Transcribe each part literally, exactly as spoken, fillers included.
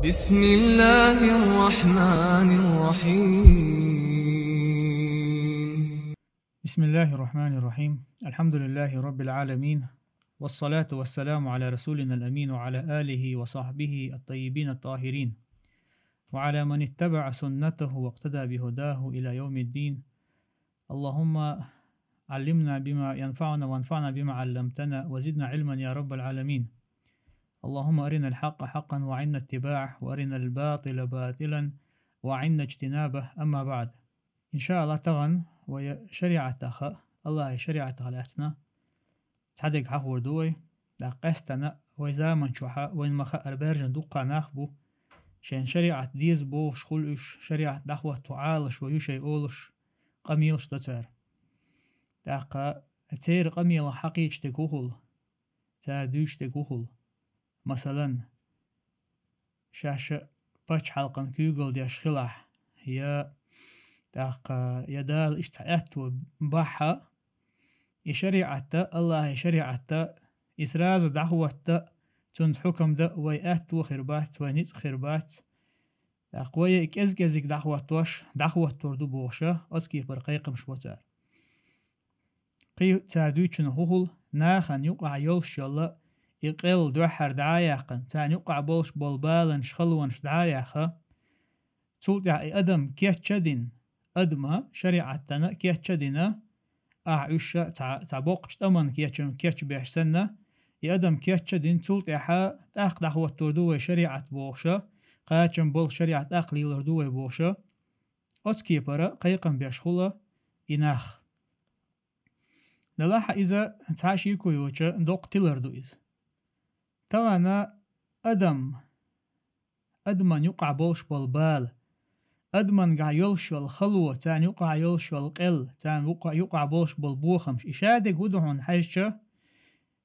بسم الله الرحمن الرحيم. بسم الله الرحمن الرحيم. الحمد لله رب العالمين. والصلاة والسلام على رسولنا الأمين وعلى آله وصحبه الطيبين الطاهرين. وعلى من اتبع سنته واقتدى بهداه إلى يوم الدين. اللهم علمنا بما ينفعنا وانفعنا بما علمتنا وزدنا علما يا رب العالمين. اللهم أرنا الحق حقا وعنا اتباعه وأرنا الباطل باطلا وعنا اجتنابه. أما بعد. إن شاء الله تغن ويا شريعتها، الله شريعتها لأتنا. Цхьадерг хьахор ду вай, дӀа къаьстана вай заман чухьа, вайн маха арбаьржан дуккха нах бу, шайн шариӀат деза бохуш хуьлу уьш, шариӀат дӀахӀотто Ӏалаш вай ю шай олуш, къамелаш до цара. ТӀаккха церан къамелах хьакхийча дерг хӀун хуьлу? Цара дуьйцу дерг хӀун хуьлу? Масалан, шаьш пачхьалкхан куьйгалла деш хилахь, я тӀаккха, я Дала иштта цхьа аьтто бахьа, и шариӀатта, Аллахьан шариӀатта, и сразу дӀахӀотта, цуьнца хьукам дан вай аьтто хир бац, вай ницкъ хир бац. ТӀаккха вай и кӀез-кӀезиг дӀахӀоттош, дӀахӀоттор ду бохуша, оцу кепара кхайкхамаш бо цара. Кхин цара дуьйцучунах хӀун хуьлу, нахана юкъахь йолуш йолу и къел дуьххьара дӀа а яьккхина, царна юкъахь болуш болу баланаш, халонаш дӀа а яьккха, цул тӀаьхьа и адам кечъян дина, адама шариӀатана кечъян дина, ахь уьш цхьа, цхьа боккхачу тӀаман кечъян, кечбеш санна, и адам кечъян дина, цул тӀаьхьа тӀаккха дӀахӀоттор ду вай шариӀат бохуша, кхачам болу шариӀат тӀаккха лелор ду вай бохуша, оцу кепара кхайкхам беш хуьлу и нах. Делахь а иза цхьа шеко йоцуш доккха тилар ду иза. Тахана адам, адаман юкъахь болуш болу бала, адамангахь йолуш йолу хало, царна юкъахь йолуш йолу къел, царна юкъа-, юкъахь болуш болу бохамаш, и шадерг хӀун ду хьуна хьаьжча,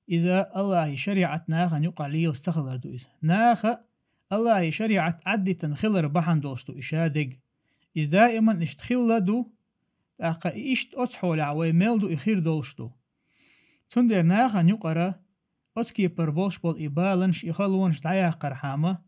иза Аллахьан шариӀат нахана юкъахь лелаш ца хилар ду иза. Наха Аллахьан шариӀат Ӏаддитан хилар бахьана долуш ду и шадерг. Иза даиман иштта хилла ду, тӀаккха и иштта оцу хьолехь вай мел ду и хир долуш ду. Цундела нахана юкъара оцу кепара болуш болу и баланаш, и халонаш дӀаяккхархьама,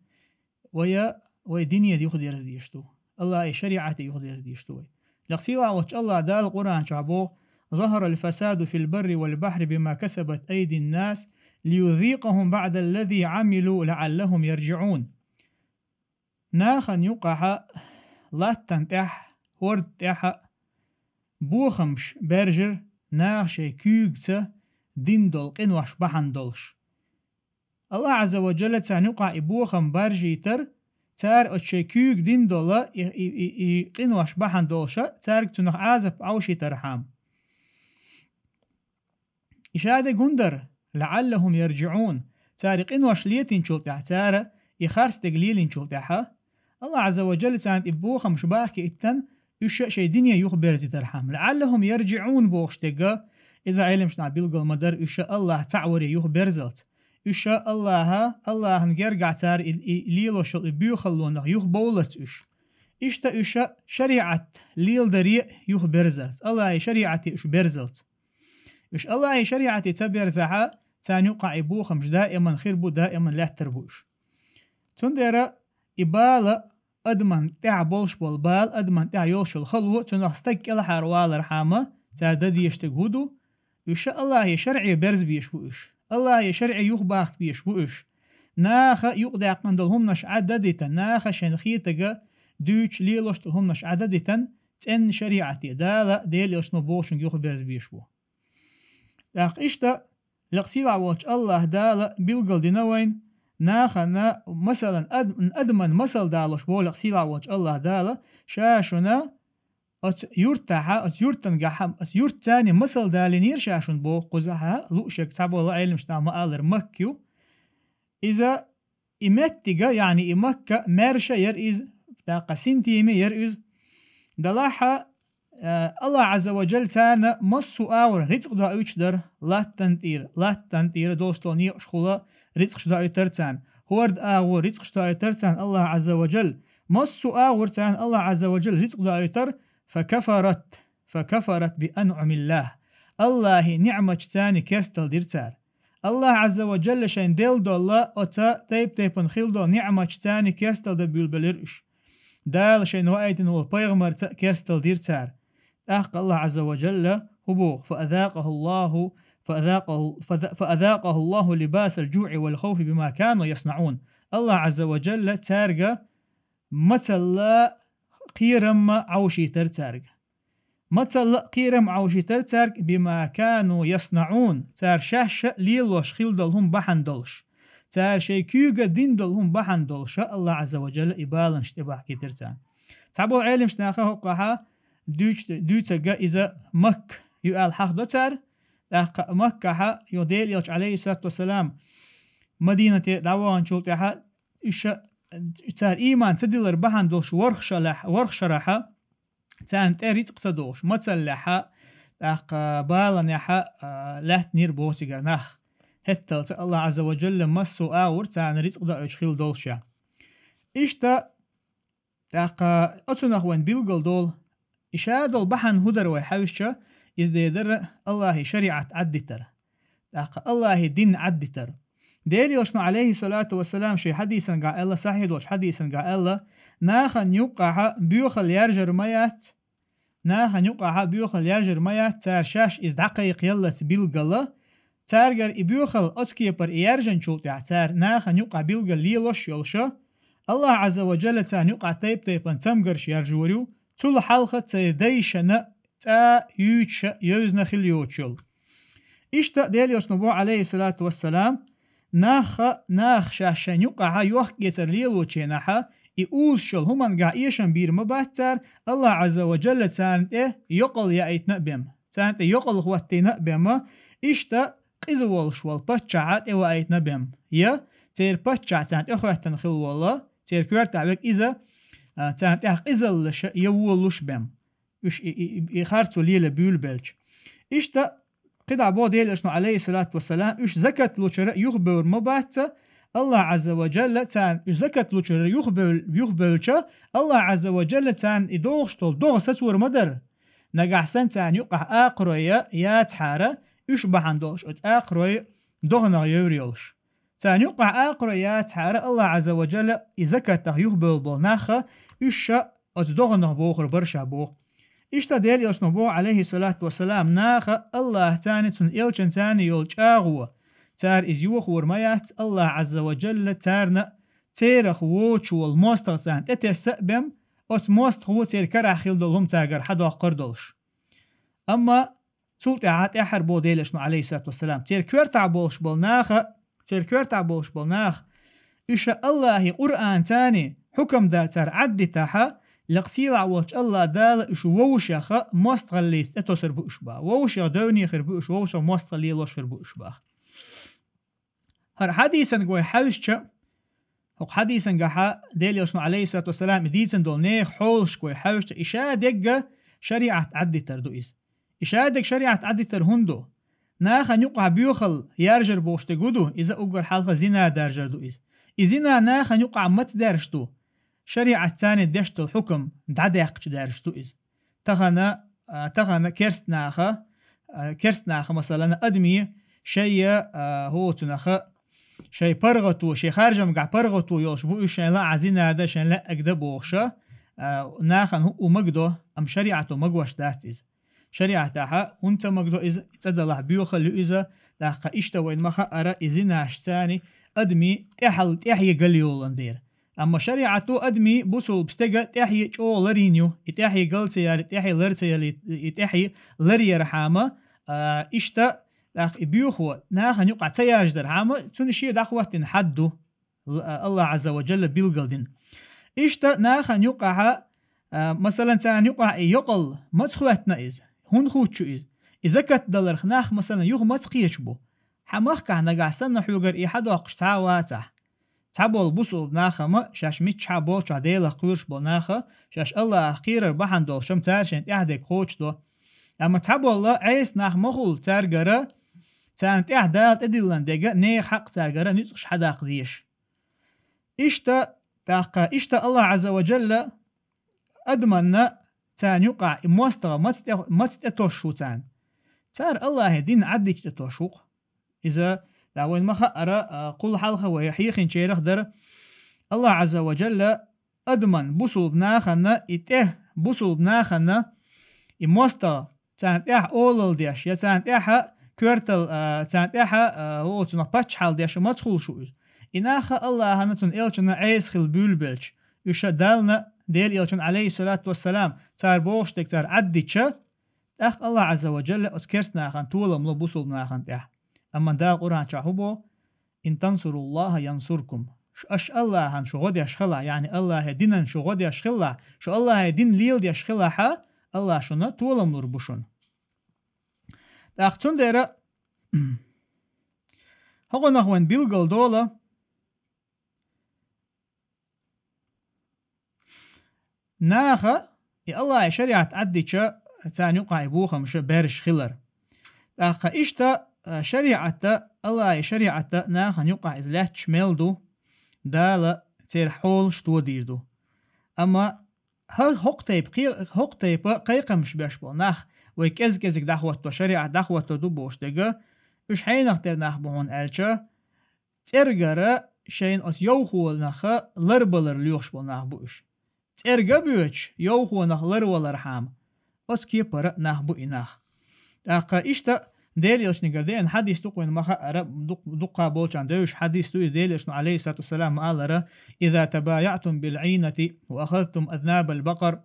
вая, вай дине юхадерза дезаш ду. Аллахьан шариӀате юхадерза дезаш ду вай. Лекха сийлахь волчу Аллахь Дала Къуръан чохь боху: «ظهر الفساد في البر والبحر بما كسبت أيدي الناس ليذيقهم بعض الذي عملوا لعلهم يرجعون». Нахана юкъахьа, латтана тӀехь, хӀорда тӀехьа бохамаш баьржира наха шайн куьйгаца дина долу къинош бахьана долуш. Аллахь Ӏазза ва Джалла царна юкъахь и бохам баржийтар, цара оцу шайн куьйга дина долу и, и, и, и къинош бахьана долуша, цаьрга цунах Ӏазап Ӏовшийтархьама. И шадерг хӀунда дара, «لعلهم يرجعون», цара и къинош летийначул тӀаьхьа, цара и харцдерг лелийначул тӀаьхьа, Аллахь Ӏазза ва Джалла царна и бохамаш бахкийтина, уьш шайн дине юхаберзийтархьама. «لعلهم يرجعون» бохуш дерг, иза Ӏеламнаха билгал ма-дарра, уьш Аллахь цхьаъ варе юхаберзалц. Уьш Аллахьа, Аллахьан гергахь цара и, и лелош йолу и боьхаллонах юхабовллалц уьш. Иштта уьш шариӀат леладаре юхаберзалц, Аллахьан шариӀате уьш берзалц. Уьш Аллахьан шариӀате ца берзахьа, царна юкъахь и бохамаш даиман хир бу, даиман лаьттар бу уьш. Цундела и бала, адаман тӀехь болуш болу бала, адаман тӀехь йолуш йолу хало, цунах стаг кӀелхьара валархьама, цара дан дезаш дерг хӀун ду? Уьш Аллахьан шарӀе берзабеш бу уьш. Аллахьан шарӀе юхабахкабеш бу уьш. Наха юкъадаьккхина долу хӀуманаш Ӏа дан дитан, наха шайна хетарг дуьйцуш лелош долу хӀуманаш Ӏа дан дитан, цӀенна шариӀате, Дала, Делан элчано бохучуьнга юхаберзабеш бу. ТӀаккха иштта, лекха сийлахь волчу Аллахь Дала билгал дина вайна, нахана, масалан, ад-, адаман масал далош боху лекха сийлахь волчу Аллахь Дала, ша шуна оцу юьртахьа, оцу юьртангахьа, оцу юьртаца масал далийнера ша шуна боху, кхузахьа луъушерг цхьаболу Ӏеламнаха ма-аллара Макка ю. Иза и меттига, яъни и Макка, маьрша яра иза, тӀаккха синтеме яра иза. Делахь а, э, Аллахь Ӏазза ва Джалла царна массо а агӀор рицкъ доуьйтуш дара, латтана тӀера, латтана тӀера долуш долу некъаш хула рицкъаш доуьйтура царна. ХӀорда агӀор рицкъаш доуьйтура царна Аллахь Ӏазза ва Джалла. Массо а агӀор царна Аллахь Ӏазза ва Джалла рицкъ доуьйтура, «فكفرت، فكفرت بأنعم الله». Аллахьан ниӀматаш царна керстал дира цара. Аллахь Ӏазза ва Джалла шайн делла долла оца тайп-тайпана хилла долу ниӀматашца царна керстал дан буьйлабелира уьш. Дала шайна ваийтина волу пайхамарца а керстал дира цара. ТӀаккха Аллахь Ӏазза ва Джалла хӀун боху: «فأذاقه الله، فأذاقه، فأذاقه الله لباس الجوع والخوف بما كانوا يصنعون». Аллахь Ӏазза ва Джалла цаьрга мацалла кхерам Ӏовшийтара цаьрга. Мацалла кхерам Ӏовшийтара цаьрга, «بما كانوا يصنعون», цара шаьш а лелош хилла долу хӀума бахьана долуш. Цара шайн куьйга дина долу хӀума бахьана долуш, Аллахь Ӏазза ва Джалла и баланаш тӀебахкийтира царна. Цхьаболу Ӏелимаш наха хӀокхахьа дуьйцу-, дуьйцург иза Макка ю аьлла хьахдо цара. ТӀаккха Маккахьа, йо Делан Элча, Ӏалайхиссалату вассалам, Мадинате дӀаваханчул тӀаьхьа уьш а, цара ийман ца дилар бахьана долуш ворхӀ шалахь-, ворхӀ шарахьа, царна тӀе рицкъ ца догӀуш, мацаллехьа, тӀаккха баланехьа, а, лаьттинера боху цигара нах. ХӀетталца Аллахь Ӏазза ва Джалла массо а агӀор царна рицкъ доуьйтуш хилла долуш. Иштта, тӀаккха оцунах вайн билгал долу. И ша долу бахьана хӀун дара вай хьаьвсича, иза дедара Аллахьи шариӀат Ӏаддитара. ТӀаккха Аллахьи дин Ӏаддитара. Делан Элчано, Ӏалайхиссалату вассалам, шен хьадисангахь аьлла, сахьихь долчу хьадисангахь аьлла: «Нахана юккъахьа боьхалла яржар ма яц, нахана юккъахьа боьхалла яржар ма яц, цара шаьш иза дӀакхайкхаяллалц билгала, цаьргара и боьхалла оцу кепара и яржанчул тӀаьхьа цара нахана юккъахь билгала лелош йолуша, Аллахь Ӏазза ва Джалла царна юккъахь тайп-тайпана цамгарш яржор ю, цул хьалха церан дайшна цӀа юьйцуша йовзана хилла йоцуш йолу». Иштта Делан Элчано боху, Ӏалайхиссалату вассалам: «Наха, наха шаьш шайн юккъахьа йохк-эцар лелочийнахьа, и узуш йолу хӀумангахь эшам бийр ма бац цара, Аллахь Ӏазза ва Джалла царна тӀе йокъал яийтина а бен, царна тӀе йокъал хӀоттийна а бен, иштта къиза волуш волу паччахьа тӀеваийтина а бен, я церан паччахь царна тӀехӀоьттина хилла волу, церан коьртахь верг иза, а, царна тӀехь къизаллаша я волуш бен». Уьш и, и, и, и харцо лела буьйлабелча. Иштта кхидӀа боху Делан Элчано, Ӏалайхиссалату вассалам, уьш закат лучура юхабевр ма бац, Аллахь Ӏазза ва Джалла царна уьш закат лучура юхабевл-, юхабевлча, Аллахь Ӏазза ва Джалла царна и догӀуш долу догӀа сацор ма дара. Нагахь санна царна юккъахь акхарой яцахьара, уьш бахьана долуш оцу акхарой догӀанах йовр йолуш. Царна юккъахь акхарой яцахьара, Аллахь Ӏазза ва Джалла и закатах юхабевлла болу наха, уьш ша оцу догӀанах бохур бара ша боху. Иштта Делан Элчано боху, Ӏалайхиссалату вассалам: «Наха Аллахьцани цуьнан элчанцани йолу чӀагӀо, цара иза йохор ма яц, Аллахь Ӏазза ва Джалла царна церах воцуш волу мостагӀа царна тӀетесса а бен, оцу мостагӀо церан карахь хилла долу хӀума цаьргара хьадоккхур долуш». Амма цул тӀаьхьа тӀаьххьара боху Делан Элчано, Ӏалайхиссалату вассалам, церан коьртахь болуш болу наха, церан коьртахь болуш болу наха, уьш Аллахьи Къуръанцани хьукам дар цара Ӏаддитахьа, лекха сийлахь волчу Аллахь Дала уьш вовшаха мостагӀаллица тӀетосур бу уьш баха. Вовшах девне хир бу уьш, вовшах мостагӀалла лелош хир бу уьш баха. ХӀара хьадисанга вай хьаьвсича, хӀокху хьадисангахьа Делан Элчано, Ӏалайхиссалату вассалам, и дийцина долу нехан хьолашка вай хьаьвсича, и ша дегга шариӀат Ӏаддитар ду иза. И ша дегга шариӀат Ӏаддитар хӀунда ду? Нахана юкъахь боьхалла яржар бохуш дерг хӀун ду, иза уггар хьалха зина даржар ду иза. И зина нахана юкъахь маца даьржаш ду? ШариӀатцани деш долу хьукам дӀадаьккхича даьржаш ду иза. Тахана, а, тахана керст наха, а, керст наха, масалан, адамийн шайя, а, хӀоцунаха, шайн паргӀато, шайн харжамгахь паргӀато йолуш бу уьш, шайн лаахь зина дан, шайн лаьаг дан бохуша, а, нахана хӀуъу магадо, амма шариӀато магош дац иза. ШариӀатахьа хӀунда ца магадо иза, цӀа далахь боьхалла ю иза, тӀаккха иштта вайна ма хаара и зинашцани адамийн тӀаьхьал-, тӀаьхье галйолан дера. Амма шариӀато адамийн, бусулба стеган тӀаьхье чӀогӀа ларйина ю, и тӀаьхье гал ца яьлла, и тӀаьхье лар ца яьлла, и тӀаьхье ларъярхьама, а, иштта, тӀаккха и боьхо нахана юкъахь ца яржадархьама, цунна шен дӀахӀоттийна хьад ду. Л-, а, Аллахь Ӏазза ва Джалла билгал дина. Иштта нахана юкъахьа, а, масалан, царна юкъахь и йокъал маца хӀоьттина иза? ХӀунда хӀуттучу иза? И закат даларх нах, масалан, юха маца кхечу бу? Хьан махкахь нагахь санна хьоьгара и хьадоккхуш цхьа а вацахь? Цхьаболу бусулба наха-м шаьш миччахьа болчохь Делах кхоьруш болу наха, шаьш Аллахьах кхерар бахьана долуш-м цара шайн тӀаьхьадерг кхочушдо. Амма цхьаболла Ӏеса нах ма хуьлу цаьргара, царна тӀехь Дала тӀедиллина дерг, нехан хьакъ цаьргара нуьцкъаш хьадаккха дезаш. Иштта, тӀаккха, иштта Аллахь Ӏазза ва Джалла адаманна царна юкъахь и мостагӀа маца тӀе-, маца тӀетосуш ву царна? Цара Аллахьан дин Ӏаддича тӀетосуш ву-кх. Иза ТӀаккха вайн ма хаъара, а, кхул хьалха вай хьехинчерах дара. Аллахь Ӏазза ва Джалла адаман, бусулба нахана, и тӀе бусулба нахана, и мостагӀа, царна тӀехь олалла деш, я царна тӀехьа коьртал, а, царна тӀехьа, а, оцунах паччахьал деш, маца хул шу иза? И наха Аллахьана, цун элчана Ӏеса хила буьйлабелча, уьш Дална, Дела элчана, Ӏалайхиссалату вассалам, цар бохуш дерг цар Ӏаддича, тӀаккха Аллахь Ӏазза ва Джалла оцу керста нахана толам ло бусулба нахана тӀехь. Амма Дала Къуръан чохь хӀун боху? «Ин тансуруллаха янсуркум». Ш-, аша Аллахьан шу гӀо деш хилахь, яъни Аллахье динан шу гӀо деш хилахь, шу Аллахье дин леладеш хилахьа, Аллахь шуна толам лур бу шуна. ТӀаккха цундела хӀокхунах вайн билгал дола, наха и Аллахьи шариӀат Ӏаддича, царна юкъахь и бохамаш баьржаш хилар. ТӀаккха иштта, а, шариӀатта, Аллахьи шариӀатта нахана юкъахь иза лаьтташ мел ду, Дала церан хьолаш тодийр ду. Амма хӀа-, хӀокху тайпа кхе-, хӀокху тайпа кхайкхамаш беш болу нах, вай кӀез-кӀезиг дӀахӀотто, шариӀат дӀахӀотто ду бохуш дерг, уьш хьенах тера нах бу хьуна аьлча, цӀергара шайна оцу йовхонах ларбалар лоьхуш болу нах бу уьш. ЦӀерга а боьдуш, йовхонах ларвалархьама, оцу кепара а нах бу и нах. ТӀаккха иштта Делан элчанегара деана хьадис ду-кх вайна ма хаъара, дукх-, дуккха болчарна девзаш хьадис ду иза, Делан элчано, Ӏалайхиссалату вассалам, ма аллара: «Иза табаяътум бил Ӏийнати ва ахазтум азнабал бакъар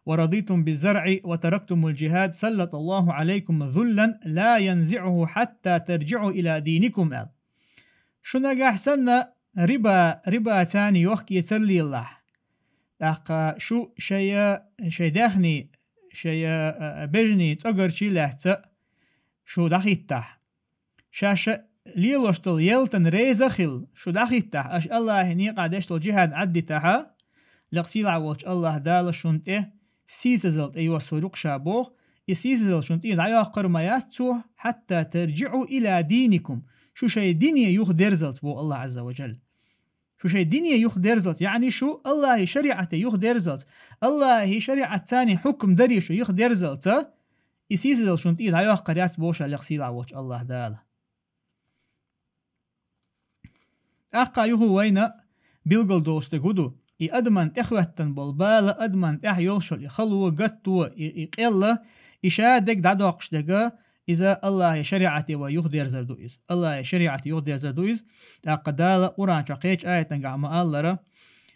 ва радитум биз заръи ва тарактумул джихад, саллаталлаху Ӏалайкум зуллан ла янзиӀуху хьатта тарджиӀу ила диникум», аьлла. Шу нагахь санна риба, риба царна йохка-эцар лелахь, тӀаккха шу шайа, шайн даьхний, шайа, а, а, бежний цӀогарчий лаьцна шу дӀахӀиттахь, шаьш лелош долу ялтан реза а хилла, шу дӀахӀиттахь, аша Аллахьан некъахь деш долу джихад Ӏаддитахьа, лекха сийлахь волчу Аллахь Дала шуна тӀе сийсазалла тӀейоссор ю-кх ша боху, и сийсазалла шуна тӀе дӀайоккхур ма яц цо, хьатта тарджиӀу ила диникум, шу шайн дине юхадерзалц, боху Аллахь Ӏазза ва Джалла. Шу шайн дине юхадерзалц, яъни шу Аллахьи шариӀате юхадерзалц, Аллахьи шариӀат царна хьукм даре шу юхадерзалца, и сийсазалла шуна тӀе дӀайоккхур яц боху ша лекха сийлахь волчу Аллахь Дала. ТӀаккха юха вайна билгал долуш дерг хӀун ду? И адаман тӀехӀоьттина болу бала, адаман тӀехь йолуш йолу и хало, гатто, и, и къелла, и ша дерг дӀадоккхуш дерг, иза Аллахьи шариӀате вай юхадерзар ду иза. Аллахьи шариӀате юхадерзар ду иза. ТӀаккха Дала Къуръан чохь кхечу аятангахь ма аллара,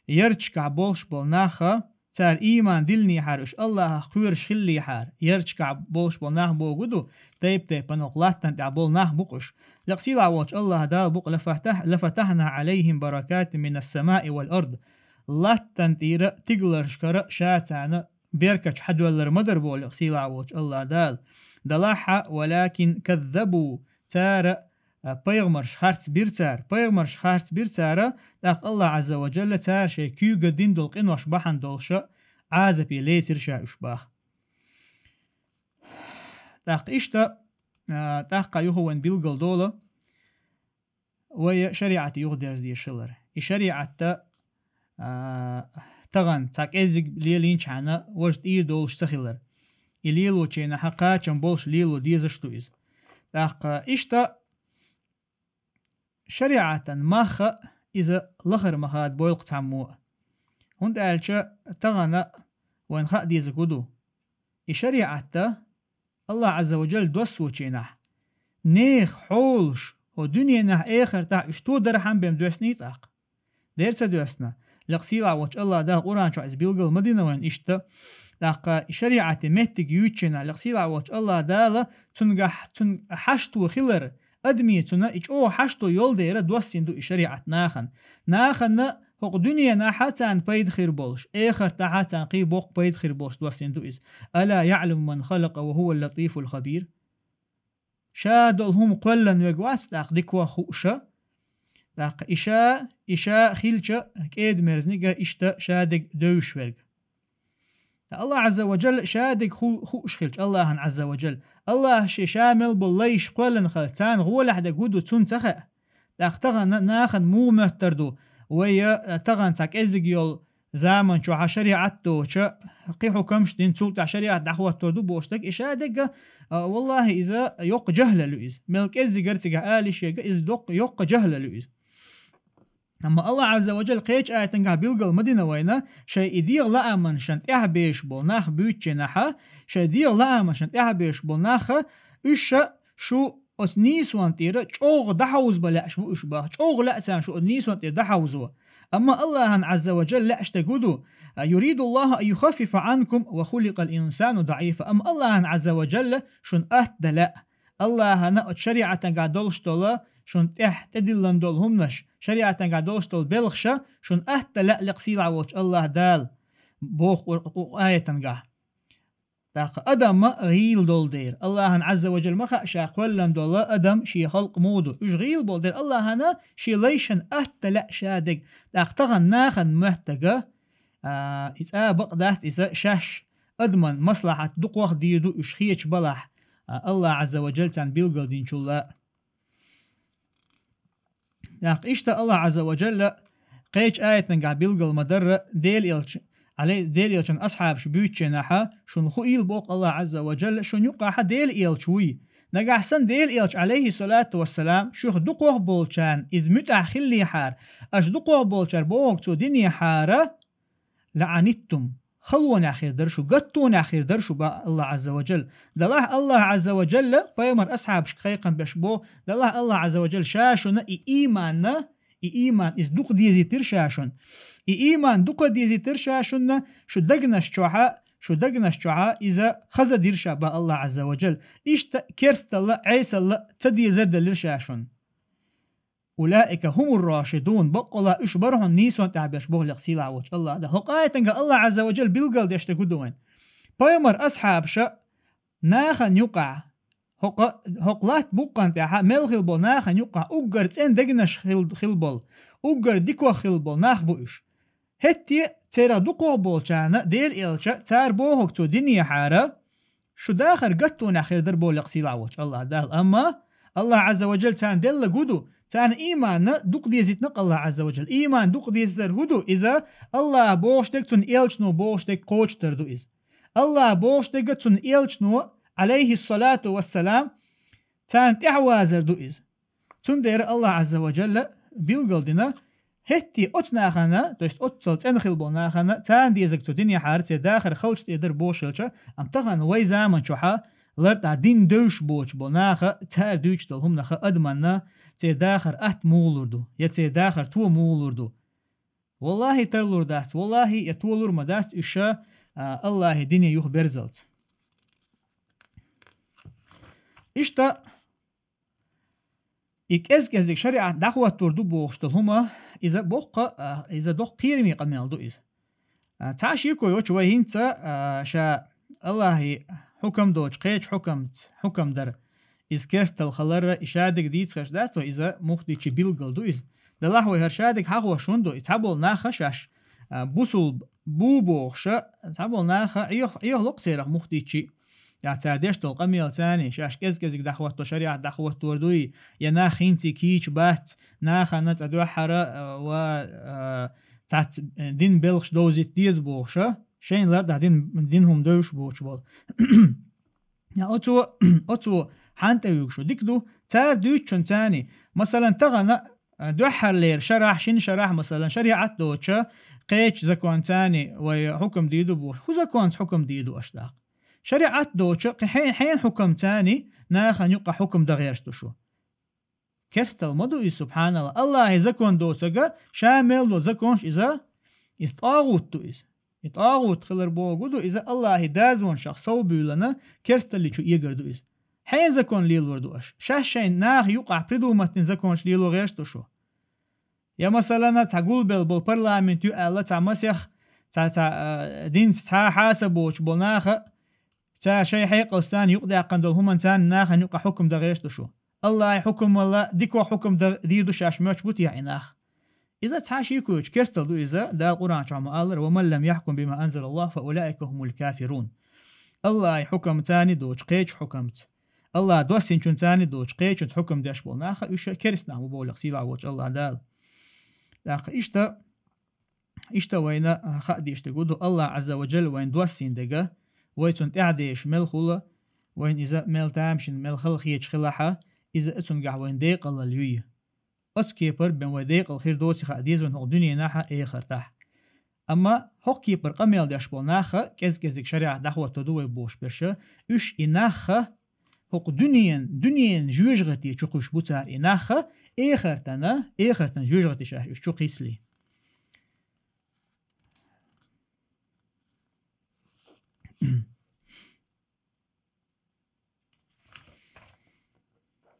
ярташкахь болуш болу наха, цара ийман диллинехьара, уьш Аллахьах кхоьруш хиллехьара, ярташкахь болуш болу нах бохург ду, тайп-тайпана хӀокху латтана тӀехь болу нах бу-кх уьш. Лекха сийлахь волчу Аллахь Дала бу-кх: «Лафатахь-, лафатахьна Ӏалайхим баракатин минас самаи вал ард». Латтана тӀера, тигаларшкара ша царна беркаташ хьадоьллур ма дара боху лекха сийлахь волчу Аллахь Дала. Далахьа, «валакин каззабу», цара, а, пайхамарш харц бира цара, пайхамарш харц бира цара, тӀаккха Аллахь Ӏазза ва Джалла цара шайн куьйга дина долу къинош бахьана долуша Ӏазапе лецира ша уьш баха. ТӀаккха иштта, а, тӀаккха юха вайн билгал дола, вай шариӀате юхадерза дезаш хилар. И шариӀатта, а, тахана цхьа кӀеззиг лелийначхьана важа тӀера долуш ца хилар. И лелочийнахьа кхачам болуш лело дезаш ду иза. ТӀаккха иштта шариӀатан мах а иза лахара ма хадабойла-кх цхьаммо а. ХӀунда аьлча тахана вайна хаа дезарг хӀун ду? И шариӀатта Аллахь Ӏазза ва Джалла доссочийнахь, нехан хьолаш, хӀо дуьненахь, эхартахь уьш тодархьама бен доьсний тӀаккха? Дера ца доьсна. Лекха сийлахь волчу Аллахь Дала Къуръан чохь иза билгал ма дина вайна иштта. ТӀаккха и шариӀате меттиг юьйцучийнахь, лекха сийлахь волчу Аллахь Дала цуьнгахь, цуьнан хьашто хилар, адамийн цунна и чӀогӀа хьашто йолу дера доссийна ду и шариӀат нахана. Нахана хӀокху дуьненахьа царна пайда хир болуш, эхартахьа царна кхин боккха пайда хир болуш доссийна ду иза. «Ала яӀламу ман халакъа ва хӀувал латифул хабир». Ша долу хӀума кхоьллина верг вац тӀаккха дикох хууша? ТӀаккха и ша, и ша хилча, кӀеда-мерзаниг а иштта ша дерг девзаш верг. Аллахь Ӏазза ва Джалла ша дерг ху-, хууш хилча, Аллахьан Ӏазза ва Джалла, Аллахьа шен ша мел болу лайш кхоьллина хилча, царна гӀолехь дерг хӀун ду, цунна ца хаьа. ТӀаккха тахана нахана муха моьттур ду, вай, а, тахана цхьа кӀеззиг йолу, заман чохьа шариӀат доцу, кхин хьукамаш дина, цул тӀаьхьа шариӀат дӀахӀоттор ду бохуш дерг, и шадерг, а, валлахӀи, иза йоккха жахӀлал ю иза. Мел кӀеззигара цигахь ала йиш ерг, иза доккха, йоккха жахӀлал ю иза. Амма Аллах Азза ва Джалла кхечу аятангахь билгал ма дина вайна, шайн и дегӀан лаамашна тӀаьхьа безаш болу нах буьйцучу хенахьа, шайн дегӀан лаамашна тӀаьхьа безаш болу наха, уьш ша шу оцу нийсонна тӀера чӀогӀа дӀахьовзабан лаьаш бу уьш боху, чӀогӀа лаьа царна шу оцу нийсонна тӀера дӀахьовзо. Амма Аллахьан Азза ва Джалла лаьаш дерг хӀун ду: «Юридуллаху ан юхаффифа анкум ва хуликъал инсану даӀифа». Амма Аллахьан Азза ва Джалла шуна атта дан лаьа. Аллахьана оцу шариӀатангахь долуш долу, шуна тӀехь тӀедиллина долу хӀуманаш, шариӀатангахь долуш долу белхаша шуна атта дан лаьа лекха сийлахь волчу Аллах Дала, боху Къур-, Къу-, аятангахь. ТӀаккха адамна гӀийла долу дера, Аллахьан Азза ва Джалла ма хаьа ша кхоьллина долу адам шен халкъ муха ду. Уьш гӀийла болу дера, Аллахьана шен лайшна атта дан лаьа шадерг. ТӀаккха тахана нахана моьттарг, а, и цкъа бакъ дац иза, шаьш адаман маслахьат дукхох дийр ду уьш хеташ балахь, а, Аллах Азза ва Джалла царна билгал динчул а. ТӀаккха иштта Аллах Азза ва Джалла кхечу аятангахь билгал ма-дарра, Дела элча-, Ӏалай-, Дела элчан асхьабаш буьйцучу хенахьа, шуна хуийла боху Аллах Азза ва Джалла, шуна юкъахьа Дела элча вуй. Нагахь санна Дела элча, Ӏалайхиссалату вассалам, шуьх дукхох болчарна иза муьтӀахь хиллехьара, аша дукхох болчара бохург цо динехьара, «ЛаӀаниттум», халонехь хир дара шу, гаттонехь хир дара шу, боху Аллах Азза ва Джалла. Делахь Аллах Азза ва Джалла пайхамар асхьабашка кхайкхам беш боху, делахь Аллах Азза ва Джалла ша шуна и ийманна, и ийман иза дукха дезийтира ша шуна. И ийман дукха дезийтира ша шуна, шу дагнаш чохьа, шу дагнаш чохьа иза хаза дира ша, боху Аллах Азза ва Джалла. Иштта керсталла, Ӏесалла ца дезар делира ша шуна. «Улаика хумур рашидун», баккъала уьш бара хьуна нийсонна тӀехь берш, боху лекха сийлахь волчу Аллах Дала. ХӀокху аятанга Аллах Азза ва Джалла билгал деш дерг хӀун ду вайн? Пайхамар асхьабаша нахана юкъахь, хӀокху, хӀокху латта буккъана тӀехьа мел хила болу нахана юкъахь уггар цӀена дегнаш хил-, хила болу, уггар дикох хила болу нах бу уьш. ХӀетте церах дукхох болчарна Дела элча, цара бохург цо динехьара, шу дахар гаттонехь хир дара, боху лекха сийлахь волчу Аллах Дала. Амма Аллах Азза ва Джалла царна деллаг хӀун ду? Царна ийманна дукха дезийтина-кх Аллах Азза ва Джалла. Ийман дукха дезийтар хӀун ду? Иза Аллах бохуш дерг, цунна элчано бохуш дерг кхочуш дар ду иза. Аллах бохуш дерг, цунна элчано, Ӏалайхиссалату вассалам, царна тӀаьхьавазар ду иза. Цундела Аллах Азза ва Джалла билгал дина, хӀетте оцу нахана, то есть оццал цӀена хила болу нахана, царна дезарг цо динехьара, церан дахар халчу тӀе дара бохуш хилча, амма тахана вай заман чохьа лартӀахь дин девзаш боцуш болу наха, цара дуьйцуш долу хӀуманах адаманна церан дахар атта муха лур ду, я церан дахар то муха лур ду? ВаллахӀи, тарлур дац, валлахӀи, я толур ма дац уьш, а, Аллахьан дине юхаберзалц. Иштта, и кӀез-кӀезиг шариӀат дӀахӀоттор ду бохуш долу хӀума, иза боккха, а, иза доккха кхераме къамел ду иза. А, цхьа шеко йоцуш вай хӀинца, а, ша Аллахьан хьукам доцуш кхечу хьукамца хьукам дар, иза керсталла хилар, и шадерг дийцарш дац вай, иза муфтийчийн билгал ду иза. Делахь вай хӀара шадерг хьахош хӀунда ду, и цхьаболу наха шаьш, а, бусул бу бохуша, цхьаболу наха Ӏех-, Ӏехало-кх церах муфтийчий. Я цара деш долу къамел царний, шаьш кӀез-кӀезиг дӀахӀотто, шариӀат дӀахӀоттор дуй, я нах хӀинца кийча бац, нахана цкъа дуьххьара, а, ва, а, цхьацца, э, дин белхаш довзийта деза бохуша, шайна лартӀахь дин, дин хӀума девзаш боцуш болу. Я оцо, оцо хьан тӀе вуьгуш ву? Дика ду, цара дуьйцучун царний. Масалан, тахана, а, дуьххьарлера шарахь, шина шарахь, масалан, шариӀат доцуша, кхечу законца царний вай хьукам дийр ду бохуш. ХӀун законца хьукам дийр ду аша даккха? ШариӀат доцуша, кхин хье-, хьенан хьукамца царний нахана юкъа хьукам дан гӀерташ ду шу? Керсталла ма ду иза, субханалла. Аллахьан закон доцург, ша мел ло законаш иза, иза тӀагӀут ду иза. И тӀагӀут хилар бохург ду, иза Аллахьан дазонашах сов буьйлана, керсталле чу эгар ду иза. Хьенан закон лелор ду аша? Шаьш шайн наха юкъахь придумать дина законаш лело гӀерташ ду шу? Я, масалана, цхьа гулбелла болу парламент ю аьлла, цхьа масех, цхьа, цхьа, а, динца цхьа хьаса боцуш болу наха, цара шайн хьекъалца царна юкъадаьккхина долу хӀуманца царна нахана юкъа хьукам дан гӀерташ ду шу? Аллахьан хьукамалла дикох хьукам дан дийр ду шаьш моьттуш бу техьа и нах? Иза цхьа шеко йоцуш керсталла ду иза, Дала Къуръан чохь ма-аллара: «Ва ман лам яхкум бима анзалаллаху фа улаика хумул кафирун». Аллахьан хьукам царний доцуш кхечу хьукамца, Аллахь доссинчун царний доцуш кхечунца хьукам деш болу наха, уьш керстанах бу боху лекха сийлахь волчу Аллах Дала. ТӀаккха иштта, Иштта вайна хаа дийш дерг ду, Аллах Азза ва Джалла вайн доссийна дега, вай цунна тӀаьхьа дезаш мел хула, вайн иза мел тамашийна, мел халахеташ хилахьа, иза цунгахь вайн декъалал юй. Оцу кепар бен вай декъал хир доци хаа деза вайн хӀокху дуьненахьа, эхартахь. Амма хӀокху кепар къамел деш болу наха кӀез-кӀезиг шариӀат дӀахӀотто ду вай бохуш берша, уьш и наха хӀокху дуьнен, дуьнен жоьжахати чу кхуьш бу цара и наха, эхартана, эхартан жоьжахати шаьш уьш чу кхисли.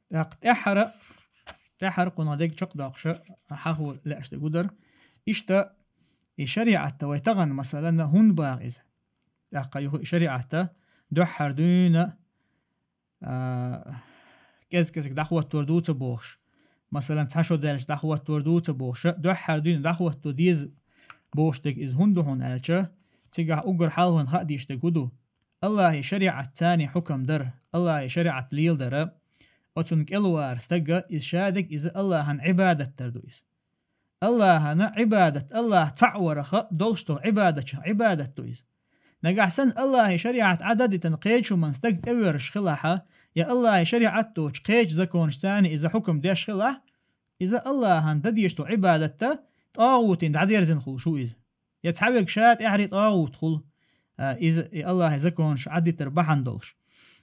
ТӀаккха тӀаьххьара, тӀаьххьара кхунах дерг чекхдоккхуша хьахо лаьаш дерг гудар. Иштта и шариӀатта вай тахана, масалана, хӀунда баха иза? ТӀаккха юха и шариӀатта дуьххьара дуьйна, а, кӀез-кӀезиг дӀахӀоттор ду ца бохуш. Масалан, цхьа шо даьлча дӀахӀоттор ду ца бохуша, дуьххьара дуьйна дӀахӀотто деза бохуш дерг иза хӀунда ду хьуна аьлча, цигахь уггар хьалхана хаа дийш дерг хӀу ду? Аллахьи шариӀат царний хьукам дара, Аллахьи шариӀат леладара, оцунна кӀелвара стага иза шадерг иза Аллахьан Ӏибадат дар ду иза. Аллахьана Ӏибадат, Аллахь цхьаъ вараха долуш долу Ӏибадатчех Ӏибадат ду иза. Нагахь санна Аллахьи шариӀат Ӏа дадитан кхечу хӀуман стаг тӀевоьрзуш хилахьа, я Аллахьи шариӀат доцу кхечу законаш царний иза хьукам деш хилахь, иза Аллахьан дадеш долу Ӏибадатта тӀагӀутин дӀадерзина хула шу иза. Я цхьаверг ша тӀаьхьаре тӀагӀут хула, а, иза и Аллахьи законаш Ӏадитар бахьана долуш.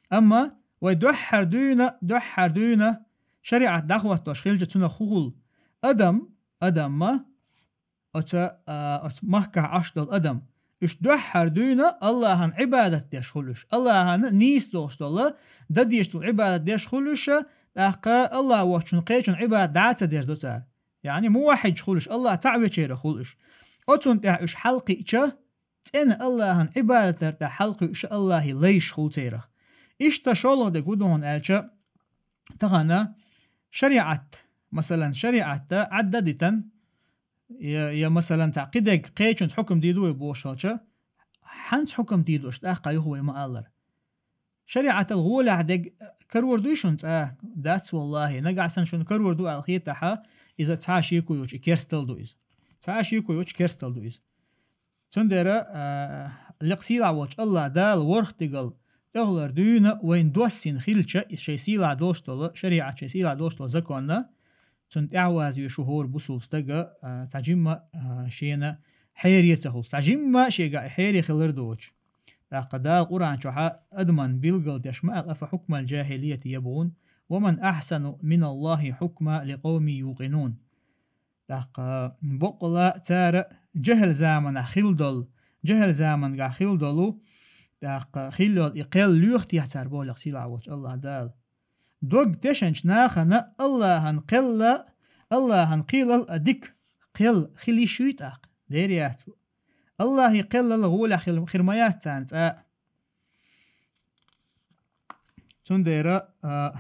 Амма вай дуьххьара дуьйна, дуьххьара дуьйна шариӀат дӀахӀоттош хилча цунах хӀу хула? Адам, адамма, оца, а, оца махкахь Ӏаш долу адам. Уьш дуьххьара дуьйна Аллахьан Ӏибадат деш хула уьш. Аллахьана нийса долуш долу, дадеш долу Ӏибадат деш хула уьш, тӀаккха Аллахь воцчун кхечун Ӏибадат дӀа а ца дерзадо цара. Яъни муваххьидаш хула уьш, Аллахь цхьаъ вечерах хула уьш. Оцунна тӀехь уьш хьалкхиъча, цӀена Аллахьан Ӏибадатар тӀехь хьалкхуьуш Аллахьи лайш хула церах. Иштта шолгӀа дерг хӀу ду хьуна аьлча, тахана шариӀат, масалан, шариӀатта Ӏадда дитан, я, я, масалан, цхьа кхидерг кхечунца хьукам дийду вай бохуш хилча, хьанца хьукам дийду аша тӀаккха юха вай ма-аллара. ШариӀатал гӀолехь дерг карор дуй шуна цкъа? Дац, валлахьи, нагахь санна шуна карор ду аьлла хетахьа, иза цхьа шеко йоцу керстал ду иза. Цхьа шеко йоцу керстал ду иза. Цундела, а, лекха сийлахь волчу Аллах Дала ворхӀ дигал тӀехулара дуьйна вайн доссийна хилча, иза шайн сийлахь долуш долу, шариӀат шайн сийлахь долуш долу законна, цунна тӀаьхьаваза веш ву хӀора бусулба стага, а, цхьа жимма, а, шена хьере ца хуьлуш. Цхьа жимма шега и хьере хилар доцуш. ТӀаккха Дала Къуръан чохьа адаман билгал деш ма аьлла: «Афа хьукмал джахилияти ябгун, ва ман ахсану миналлахи хьукма ли къавми юкъинун». ТӀаккха боккъала цара жахӀал заманахь хилла долу, жахӀал замангахь хилла долу, тӀаккха хилла йолу и кхел лоьху техьа цара боху лекха сийлахь волчу Аллах Дала. Дог тешанчу нахана Аллахьан кхелла, Аллахьан кхелал а дика кхел хила йиш юй тӀаккха? Дера яц. Аллахьи кхеллал гӀолехь хила, хир ма яц царна цкъа а. Цундела, а,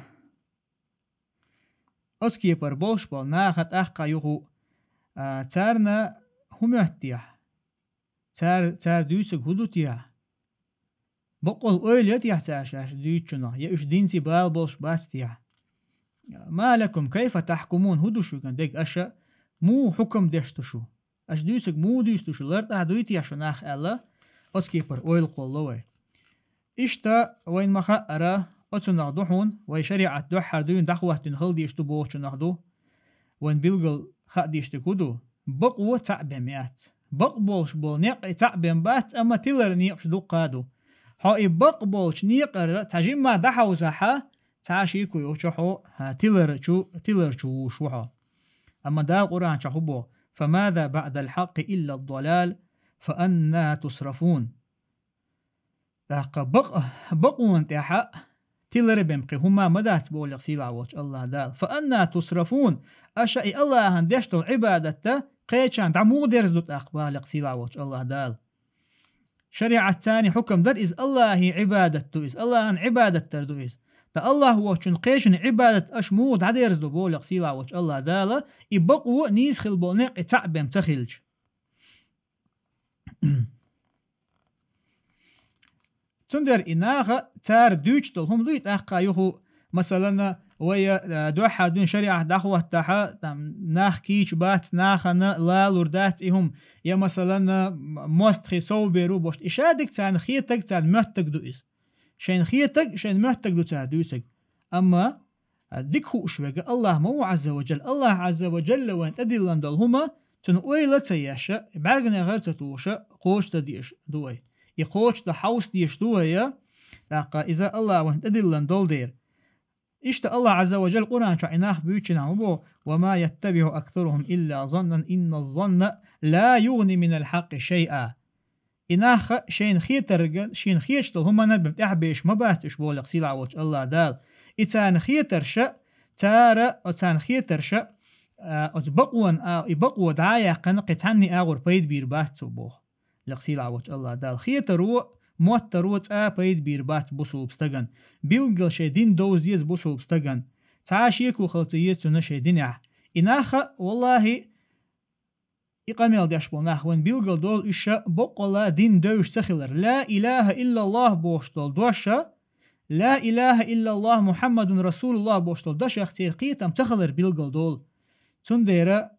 оцу кепара болуш болу наха тӀаккха юху, а, царна хӀу моьтту техьа? Цара, цара дуьйцург хӀу ду техьа? Баккъал ойла я техьа цара шаьш дуьйцучунах, я уьш динций бала болуш бац техьа? «Ма лакум кайфа тахкумун», хӀу ду шуьган дерг аша, муха хьукам деш ду шу? Аша дуьйцург муха дуьйцу шу, лартӀахь дуй техьа шу нах аьлла, оцу кепара ойла кхолло вай. Иштта вайн ма-хаъара, оцунах ду хьуна, вай шариӀат дуьххьара дуьйна дӀахӀоттина хила дийш ду бохучунах ду. Вайн билгал хаа дийш дерг хӀу ду? Бакъо цхьаъ бен яц. Бакъ болуш болу некъ и цхьаъ бен бац, амма тилара некъаш дуккха а ду. Хьо и бакъ болчу некъара цхьа жимма дӀахьовзахьа, цхьа а шеко йоцу хьо, а, тилара чу, тилара чу вуш ву хьо. Амма Дала Къуръан чохь хӀу боху: «Фамаза баъдал хьаккъи илла далал, фа анна тусрафун?» ТӀаккха бакъ-, бакъонан тӀехьа тилара бен кхин хӀума ма дац боху лекха сийлахь волчу Аллах Дала. «Фа анна тусрафун?» Аша и Аллахьан деш долу Ӏибадатта кхечарна дӀа муха дерза ду тӀаккха боху лекха сийлахь волчу Аллах Дала. ШариӀат царний хьукам дара иза, Аллахьи Ӏибадат ду иза, Аллахьан Ӏибадат дар ду иза. Ткъа Аллах воцчун кхечун Ӏибадат аша муха дӀадерза ду боху лекха сийлахь волчу Аллах Дала, и бакъо нийса хила болу некъ и цхьаъ бен ца хилча. Цундела и наха цара дуьйцуш долу хӀума дуй тӀаккха юху, масалана, вай, а, дуьххьара дуьйна шариӀат дӀахӀоттахьа, там, нах кийча бац, нахана лалур дац и хӀума, я, масалан, а, м-, мостагӀий сов бер ву бохуш. И шадерг царна хетарг, царна моьттарг ду иза. Шайна хетарг, шайна моьттарг ду цара дуьйцург. Амма, а, дика хууш верг Аллахь ма ву, Ӏазза ва Джалла. Аллахь, Ӏазза ва Джалла, вайна тӀедиллина долу хӀума, цунна ойла а ца еш, бӀаьргана гӀар а ца тухуш, кхочушдан дезаш ду вай. И кхочушдан хьовса дезаш ду вай, тӀаккха иза Аллахь вайна тӀедиллина долу дела. Иштта Аллахь, Ӏазза ва Джалла, Къуръан чохь и нах буьйцу, ма боху: «وما يتبع أكثرهم إلا ظنا إن الظن لا يغني من الحق شيئا». И нах шайна хетарг, шайна хеташ долу хӀуманна бен тӀаьхьабеш ма бац уьш, боху лекха сийлахь волчу Аллахь Дала. И царна хетарш, цара, оцарна хетарш, а, оцу бакъонан, а, и бакъо дӀа а яьккхина, кхин цхьанна а агӀор пайда бийр бац цо, боху лекха сийлахь волчу Аллахь Дала. Хетаро, моттаро цкъа а пайда бийр бац бусулба стагана. Билггал шайн дин довза деза бусулба стагана. Цхьа а шеко хила ца еза цунна шайн динехь. И нах, валлахӀи, и къамел деш болу нах вайн билггал долу, уьш ша боккъала дин девзаш ца хилар. «Ла илаха иллаллахӀ» бохуш долу дош, «Ла илаха иллаллахӀ Мухьаммадун расулуллахӀ» бохуш долу дашах церан кхетам ца хилар билггал долу. Цундела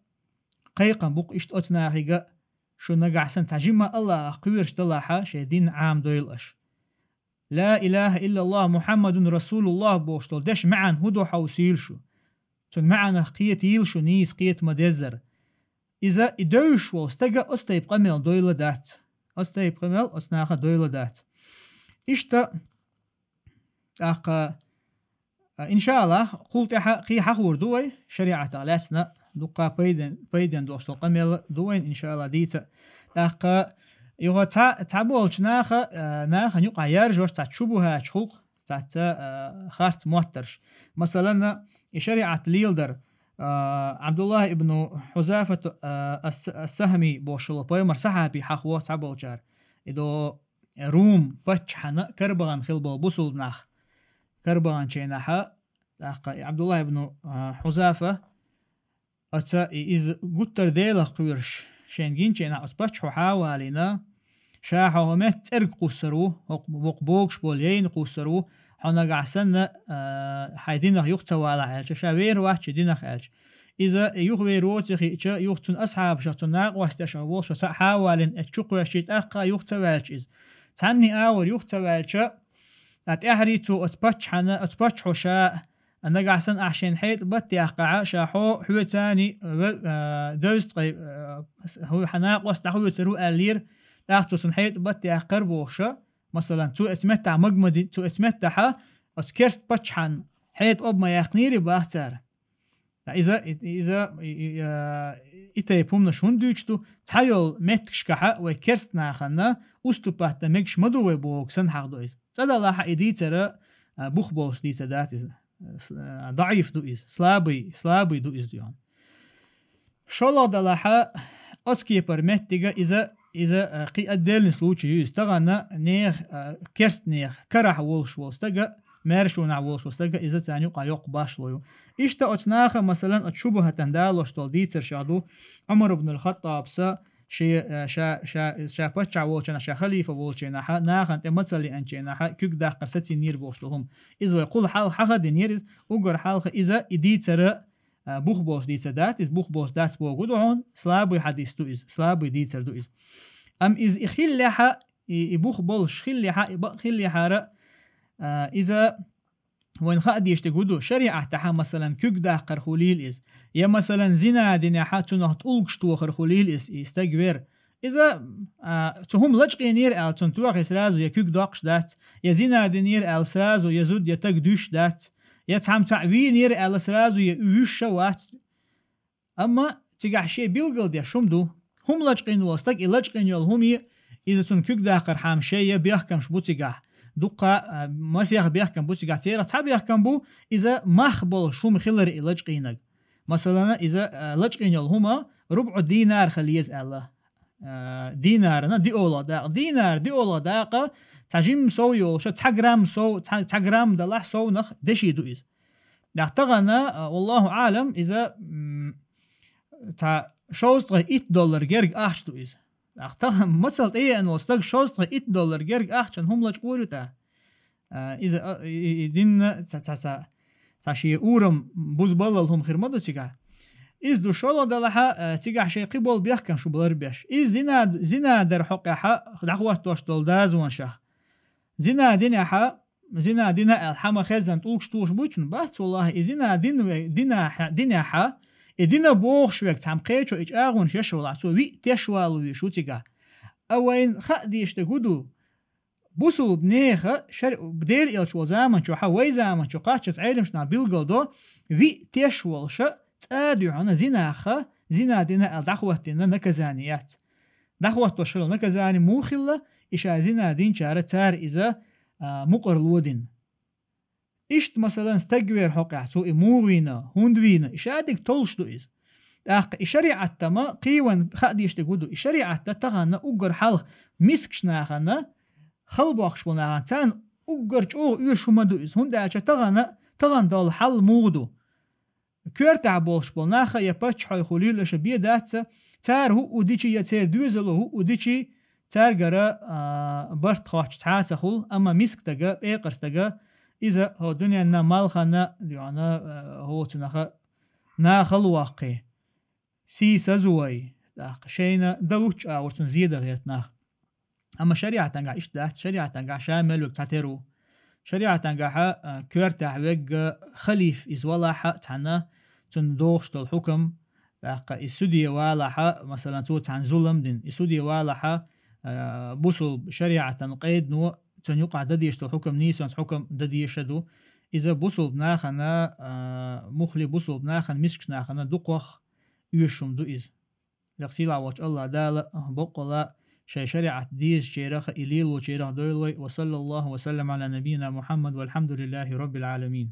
кхайкхам бу-кх иштта оцу нахе а, шу нагахь санна цхьа жимма Аллахьах кхоьруш далахь, шайн дин Ӏамадойла аша. «Ла илаха иллаллахӀ Мухьаммадун расулуллахӀ» бохуш долу дешан маьӀна хӀун ду хьовсийла шу. Цуьнан маьӀнах кхетийла шу нийса кхета ма-деззара. Иза и девзаш волу стага оцу тайпа къамел дойла дац. Оцу тайпа къамел оцу наха дойла дац. Иштта, тӀаккха, а, иншааллахӀ, кхул тӀаьхьа кхин хьахор ду вай, шариӀатах лаьцна дуккха пайден, пайден долуш долу къамел ду вайн, иншааллахӀ, дийца. ТӀаккха юха цхьа, цхьаболчу наха, а, нахана юкъахь яржош цхьа шубухӀаташ хуьлу-кх, цхьацца, а, харц моттарш. Масалан, и шариӀат леладар, а, Ӏабдуллахь ибн Хьузафат, а, ас-, ас-Сахьми бохуш волу пайхамаран сахьаби хьахаво цхьаболчара. И до Рум паччахьана карабахана хила болу бусулба нах. Карабаханчу хенахь, тӀаккха и Ӏабдуллахь ибн, а, Хьузафа, оцу и иза гуттар а Делах кхоьруш шайна гинчу хенахь, оцу паччахьо хьа а валийна, ша хьо хӀокху метта цӀерга кхуссур ву, хӀокху, хӀокху богуш болу яйна кхуссур ву, хьо нагахь санна, а, хьайн динах юха ца валахь аьлча, ша вер вац шен динах аьлча. Иза юха вер воций хиъча, юха цуьнан асхьабашах, цуьнан накъостех волуш цхьаъ хьа а валийна, оцу чу кхоьссича, тӀаккха юха ца ваьлча иза. Цхьанна а агӀор юха ца ваьлча, а, тӀаьхьарий цо оцу паччахьана, оцу паччахьо ша, а, нагахь санна ахь шайна хьетӀа бат яьккхахь, ша хьо, хьоьца а, ве-, а, девза ткъе, а, с-, хьо, хьан накъост дӀахоьцур ву аьллера, тӀаккха цо цунна хьетӀа бат яьккхар бохуш, масалан, цо оцу меттахь магма ди-, цо оцу меттахь оцу керста паччахьан хьетӀа обма яьккхинера боху цара. Ткъа иза, и-, иза, и, и, а, и тайпа хӀуманаш хӀунда дуьйцуш ду? Цхьайолу меттигашкахь вай керста нахана уступать дан мегаш ма ду вай бохург санна хьахдо иза. ЦӀа далахь и дийцар, а, бух болуш дийцар дац иза. С-, а, даӀиф ду иза, слабый, слабый ду иза дуьйхьун. ШолгӀа далахь, оцу кепара меттига иза, иза, а, кхин отдельный случай ю иза. Тахана нехан, а, керста нехан карахь волуш волу стага, маьршонахь волуш волу стага, иза царна юкъахь йоккха башхало ю. Иштта оцу наха, масалан, оцу шубухӀатан далош долу дийцаршах ду, Ӏумар ибн аль-Хаттабса шен, э, ша, ша, ша паччахь волчу хенахь, ша халифа волчу хенахь, нахана тӀе мацалла еанчу хенахь, куьг даккхар сацийнера бохуш долу хӀума. Иза вай кхул хьалха хьаха динера иза, уггар хьалха иза и дийцар, э, бух болуш дийцар дац, иза бух болуш дац боху ду хьуна, слабый хьадис ду иза, слабый дийцар ду иза. Амма иза и хиллехь, и, и бух болуш хиллехь, и бакъ хиллехьара, а, иза вайн хаа дезаш дерг хӀун ду, шариӀатехь, масалан, куьг даккхар хуьлийла иза, я, масалан, зина динехь, цунах тӀулгаш тохар хуьлийла иза, и стаг вер. Иза, а, цу хӀума лачкъийнера аьлла, цунна тоьхий сразу я куьг доккхуш дац, я зина динера аьлла сразу я зуда, я таг дуьсуш дац, я цхьамма цхьаъ вийнера аьлла сразу я вуьсуш а вац. Амма цигахь шен билгал деш хӀума ду. ХӀума лачкъийна волу стаг, и лачкъийна йолу хӀума, иза цунна куьг даккхархьама шен я бехкамаш бу цигахь. Дуккха, а, масех бехкам бу цигахь. Церах цхьа бехкам бу, иза мах болуш хӀума хилар и лачкъийнарг. Масалан, иза, а, лачкъийна йолу хӀума рубӀу динар хила еза аьлла. А, динарана диъолгӀа дакъа. Динар диъолгӀа дакъа, цхьа жимма сов йолуша, цхьа грамм сов, цхьа, цхьа грамм далахь совнах деши ду иза. Дакъа тахана, а, валлаху Ӏалам, иза, м, цхьа шовзткъе итт доллар герга ахча ду иза. Дакъа тахана мацалла тӀееана волу стаг шовзткъе итт доллар герга ахчана хӀума лачкъор ю тӀа. А, иза, а, и, и, и динна ца, ца, ца, Цхьа шен урам бузбаллал хӀума хир ма ду цигахь. Иза ду шолгӀа далахьа, э, цигахь шайн кхиболу бехкам шу балар беш. Иза зина, зина дар хьокъехьа дӀахӀоттош долу дазонашах. Зина динехьа, зина дина аьлла, хьама хезна тӀулгаш тухуш буй цунна? Бац, валлахӀи, и зина дин ве-, дина хьа-, динехьа, и дина бохуш верг цхьамма кхечо и чӀагӀонаш еш валахь, цо виъ теш валу вуьйш ву цигахь. А вайн хаа дийш дерг хӀу ду? Бусулба неха шар-, Дела элча волу заман чохьа, вай заман чу кхаччалц Ӏелимаш нах билгал до, виъ теш волуша цӀа а дуьхьана зинаха, зина дина аьлла дӀахӀоттийна наказание яц. ДӀахӀоттош хилла наказание муха хилла, и ша зина динчара цара иза, а, мукъарло дина. Иштта, масалан, стаг вер хьокъехь, цо и муха вийна, хӀунда вийна, и шадерг толлуш ду иза. ТӀаккха и шариӀат-м кхийван хаа дийш дерг хӀу ду? И шариӀат тахана уггар хьалха мискачу нахана, халбоккхуш болу нахана, царна уггар чӀогӀа оьшуш хӀума ду иза, хӀунда аьлча тахана, тахана долу хьал муха ду. Коьртахь болуш болу наха я паччахьой хуьлийла аша бен дац, цара хӀуъу дичи я церан доьзало хӀуъу дичи, цаьргара, а, барт хоттуш цхьа а ца хуьлу, амма миска стага, пекъар стага, иза хӀо дуьненна малхана, дуьхьана, а, хӀоцунаха нахала ваккхий, сий сазой, тӀаккха шайна далуччу агӀор цунна зен дан гӀерта нах. Амма шариӀатангахь иштта дац, шариӀатангахь ша мел верг цхьатера ву. ШариӀатангахьа, а, коьртахь вегга халиф иза валахьа цхьанна, цунна догӀуш долу хьукам, тӀаккха и суде валахьа, масалан, цо цхьанна зулам дина, и суде валахьа, а, бусулба шариӀатан къайдано цунна юкъахь дан дезаш долу хьукам, нийсонца хьукам дан дезаш а ду. Иза бусулба нахана, а, муххале бусулба нахана, мискачу нахана дукхох оьшуш хӀума ду иза. Лекха сийлахь волчу АллахӀ Дала боккъала шайн шариӀат дезачарах а, и лелочарах а дойла вай. Ва саллаллаху ва саллам Ӏала набийина Мухьаммад, валхьамдулиллахи роббил Ӏаламин.